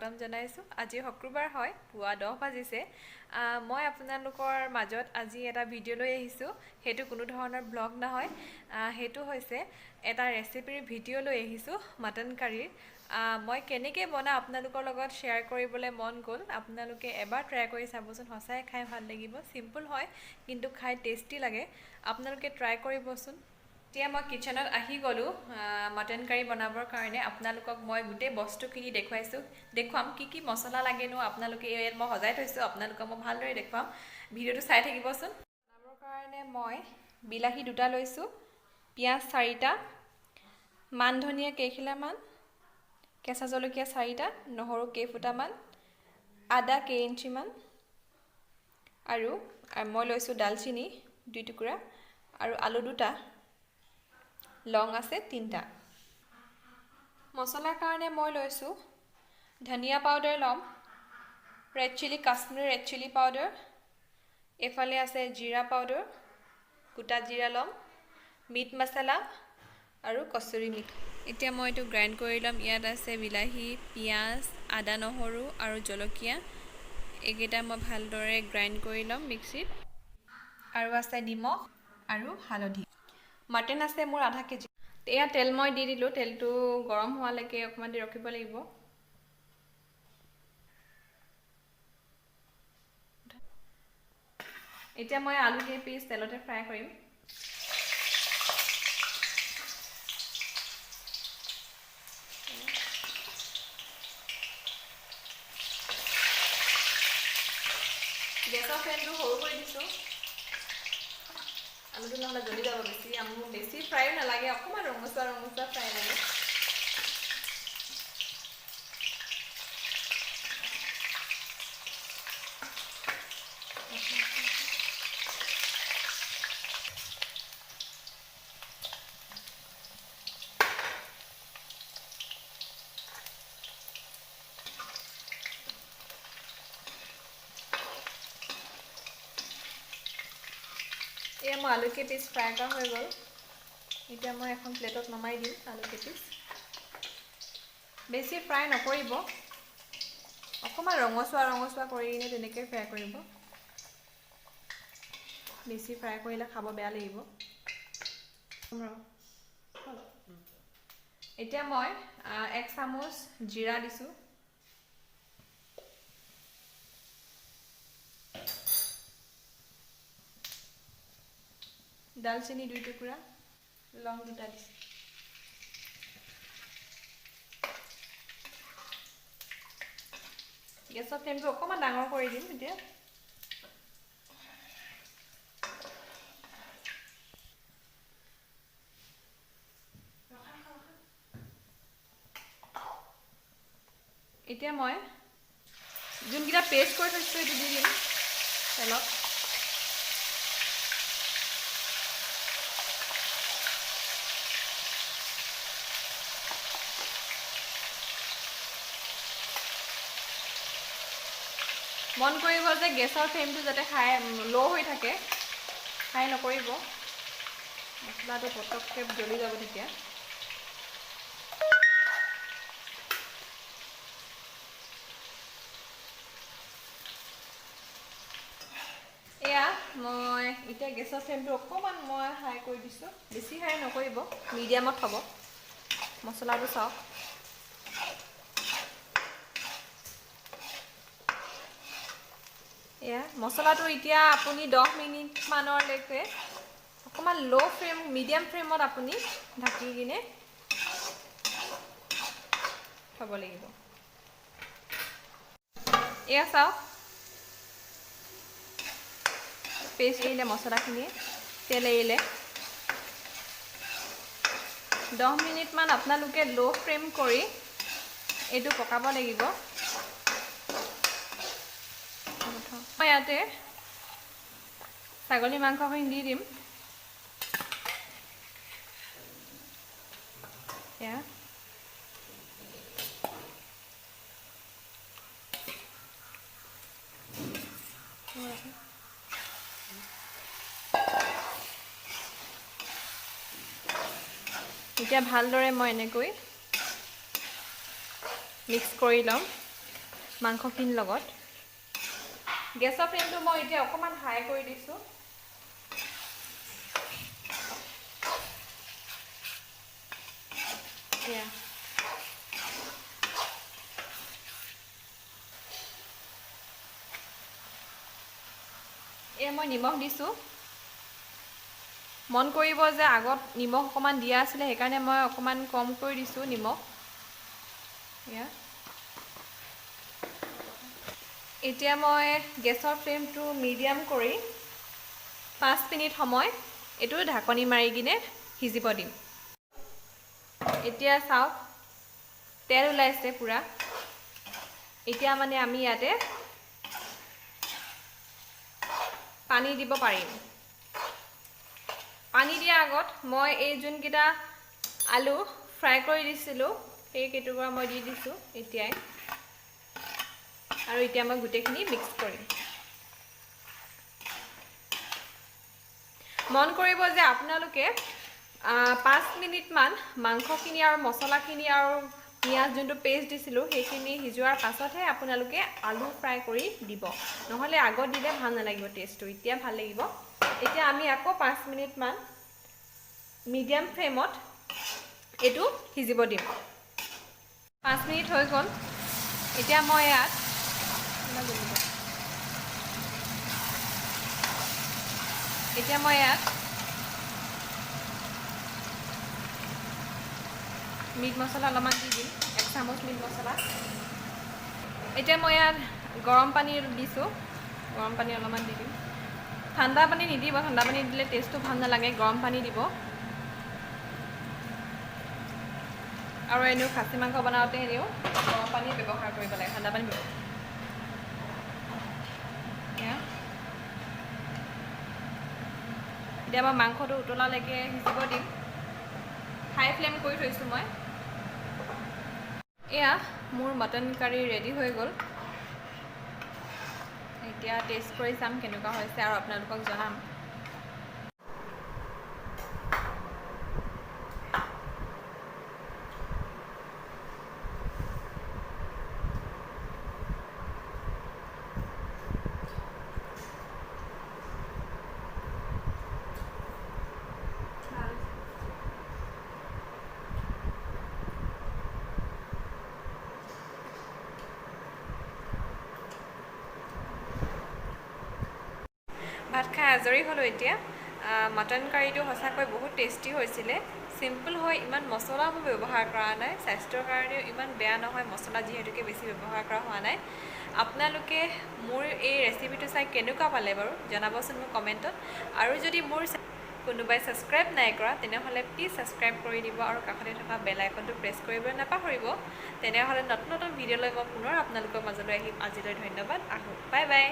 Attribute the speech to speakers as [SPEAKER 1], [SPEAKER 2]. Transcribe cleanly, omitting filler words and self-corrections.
[SPEAKER 1] স্বাগতম জনাইছোঁ। আজি শুক্ৰবাৰ হয়, পুৱা 10 বাজিছে। মই আপোনালোকৰ মাজত আজি এটা ভিডিঅ' লৈ আহিছোঁ। সেইটো কোনো ধৰণৰ ব্লগ নহয়, সেইটো হৈছে এটা ৰেচিপিৰ ভিডিঅ' লৈ আহিছোঁ, মাটন কাৰীৰ। মই কেনেকৈ বনাওঁ আপোনালোকৰ লগত শ্বেয়াৰ কৰিবলৈ মন গ'ল। আপোনালোকে এবাৰ ট্ৰাই কৰি চাবচোন, সঁচাই খাই ভাল লাগিব। চিম্পল হয় কিন্তু খাই টেষ্টি লাগে, আপোনালোকে ট্ৰাই কৰিবচোন। এতিয়া মই কিটচেনত আহি গ'লোঁ মাটন কাৰী বনাবৰ কাৰণে। আপোনালোকক মই গোটেই বস্তুখিনি দেখুৱাইছোঁ, দেখুৱাম কি কি মছলা লাগেনো। আপোনালোকে ইয়াত মই সজাই থৈছোঁ, আপোনালোকক মই ভালদৰে দেখুৱাম, ভিডিঅ'টো চাই থাকিবচোন। বনাবৰ কাৰণে মই বিলাহী 2টা লৈছোঁ, পিঁয়াজ 4টা, মান ধনিয়া কেইখিলামান, কেঁচা জলকীয়া 4টা, নহৰু কেইফুটামান, আদা কেইইঞ্চিমান, আৰু মই লৈছোঁ ডালচিনি 2 টুকুৰা আৰু আলু 2টা, লং আছে 3টা। মছলাৰ কাৰণে মই লৈছোঁ ধনিয়া পাউডাৰ ল'ম, red chilli, Kashmiri red chilli powder, এইফালে আছে জিৰা পাউডাৰ, গোটা জিৰা ল'ম, মিট মছলা আৰু কচুৰি মিট। এতিয়া মই এইটো গ্ৰাইণ্ড কৰি ল'ম। ইয়াত আছে বিলাহী, পিঁয়াজ, আদা, নহৰু আৰু জলকীয়া। এইকেইটা মই ভালদৰে গ্ৰাইণ্ড কৰি ল'ম মিক্সিত। আৰু আছে নিমখ আৰু হালধি। মাটন আছে মোৰ আধা কেজি। এয়া তেল মই দি দিলোঁ, তেলটো গৰম হোৱালৈকে অকণমান দেৰি ৰখিব লাগিব। এতিয়া মই আলু কেইপিচ তেলতে ফ্ৰাই কৰিম। গেছৰ ফ্লেমটো সৰু কৰি দিছোঁ, আলুটো নহ'লে জ্বলি যাব বেছি। মোক বেছি ফ্ৰাইও নালাগে, অকণমান ৰঙচুৱা ৰঙচুৱা ফ্ৰাই লাগে। এয়া মই আলু কেইপিচ ফ্ৰাই কৰা হৈ গ'ল। এতিয়া মই এখন প্লেটত নমাই দিম আলু কেইপিচ। বেছি ফ্ৰাই নকৰিব, অকণমান ৰঙচুৱা ৰঙচুৱা কৰি কিনে তেনেকৈ ফ্ৰাই কৰিব। বেছি ফ্ৰাই কৰিলে খাব বেয়া লাগিব। এতিয়া মই 1 চামুচ জিৰা দিছোঁ, 2 টুকুৰা লং 2টা দিছোঁ। গেছৰ ফ্লেমটো অকণমান ডাঙৰ কৰি দিম এতিয়া। এতিয়া মই যোনকেইটা পেষ্ট কৰি থৈছোঁ সেইটো দি দিম তেলত। মন কৰিব যে গেছৰ ফ্লেমটো যাতে হাই ল' হৈ থাকে, হাই নকৰিব, মছলাটো পটককৈ জ্বলি যাব তেতিয়া। এয়া মই এতিয়া গেছৰ ফ্লেমটো অকণমান মই হাই কৰি দিছোঁ, বেছি হাই নকৰিব, মিডিয়ামত থ'ব। মছলাটো চাওক, এয়া মছলাটো এতিয়া আপুনি 10 মিনিটমানলৈকে অকণমান ল' ফ্লেম, মিডিয়াম ফ্লেমত আপুনি ঢাকি কিনে থ'ব লাগিব। এয়া চাওক, পেষ্ট এৰিলে মছলাখিনিয়ে, তেল এৰিলে। 10 মিনিটমান আপোনালোকে ল' ফ্লেম কৰি এইটো পকাব লাগিব। মই ইয়াতে ছাগলী মাংসখিনি দি দিম। এয়া এতিয়া ভালদৰে মই এনেকৈ মিক্স কৰি ল'ম। মাংসখিনিৰ লগত। গেছৰ ফ্লেমটো মই এতিয়া অকণমান হাই কৰি দিছোঁ। এয়া মই নিমখ দিছোঁ। মন কৰিব যে আগত নিমখ অকণমান দিয়া আছিলে, সেইকাৰণে মই অকণমান কম কৰি দিছোঁ নিমখ। এয়া এতিয়া মই গেছৰ ফ্লেমটো মিডিয়াম কৰি 5 মিনিট সময় এইটো ঢাকনি মাৰি কিনে সিজিব দিম। এতিয়া চাওক তেল ওলাইছে পূৰা। এতিয়া মানে আমি ইয়াতে পানী দিব পাৰিম। পানী দিয়াৰ আগত মই এই যোনকেইটা আলু ফ্ৰাই কৰি দিছিলোঁ সেই কেইটুকুৰা মই দি দিছোঁ এতিয়াই। আৰু এতিয়া মই গোটেইখিনি মিক্স কৰিম। মন কৰিব যে আপোনালোকে 5 মিনিটমান মাংসখিনি আৰু মছলাখিনি আৰু পিঁয়াজ যোনটো পেষ্ট দিছিলোঁ সেইখিনি সিজোৱাৰ পাছতহে আপোনালোকে আলু ফ্ৰাই কৰি দিব, নহ'লে আগত দিলে ভাল নালাগিব টেষ্টটো, এতিয়া ভাল লাগিব। এতিয়া আমি আকৌ 5 মিনিটমান মিডিয়াম ফ্লেমত এইটো সিজিব দিম। 5 মিনিট হৈ গ'ল। এতিয়া মই ইয়াত মিট মছলা অলপমান দি দিম, 1 চামুচ মিট মছলা। এতিয়া মই ইয়াত গৰম পানী দিছোঁ, গৰম পানী অলপমান দি দিম। ঠাণ্ডা পানী নিদিব, ঠাণ্ডা পানী দিলে টেষ্টটো ভাল নালাগে, গৰম পানী দিব। আৰু এনেও খাচী মাংস বনাওঁতে এনেও গৰম পানী ব্যৱহাৰ কৰিব লাগে, ঠাণ্ডা পানী ব্যৱহাৰ। এতিয়া মই মাংসটো উতলালৈকে সিজিব দিম। হাই ফ্লেম কৰি থৈছোঁ মই। এয়া মোৰ মটন কাৰী ৰেডি হৈ গ'ল। এতিয়া টেষ্ট কৰি চাম কেনেকুৱা হৈছে আৰু আপোনালোকক জনাম। ভাত খাই আজৰি হ'লোঁ। এতিয়া মটন কাৰীটো সঁচাকৈ বহুত টেষ্টি হৈছিলে। চিম্পল হয়, ইমান মছলা মই ব্যৱহাৰ কৰা নাই, স্বাস্থ্যৰ কাৰণেও ইমান বেয়া নহয়, মছলা যিহেতুকে বেছি ব্যৱহাৰ কৰা হোৱা নাই। আপোনালোকে মোৰ এই ৰেচিপিটো চাই কেনেকুৱা পালে বাৰু জনাবচোন মোক কমেণ্টত। আৰু যদি মোৰ কোনোবাই ছাবস্ক্ৰাইব নাই কৰা তেনেহ'লে প্লিজ ছাবস্ক্ৰাইব কৰি দিব আৰু কাষতে থকা বেল আইকনটো প্ৰেছ কৰিবলৈ নাপাহৰিব। তেনেহ'লে নতুন নতুন ভিডিঅ' লৈ মই পুনৰ আপোনালোকৰ মাজলৈ আহিম। আজিলৈ ধন্যবাদ, আহোঁ, বাই বাই।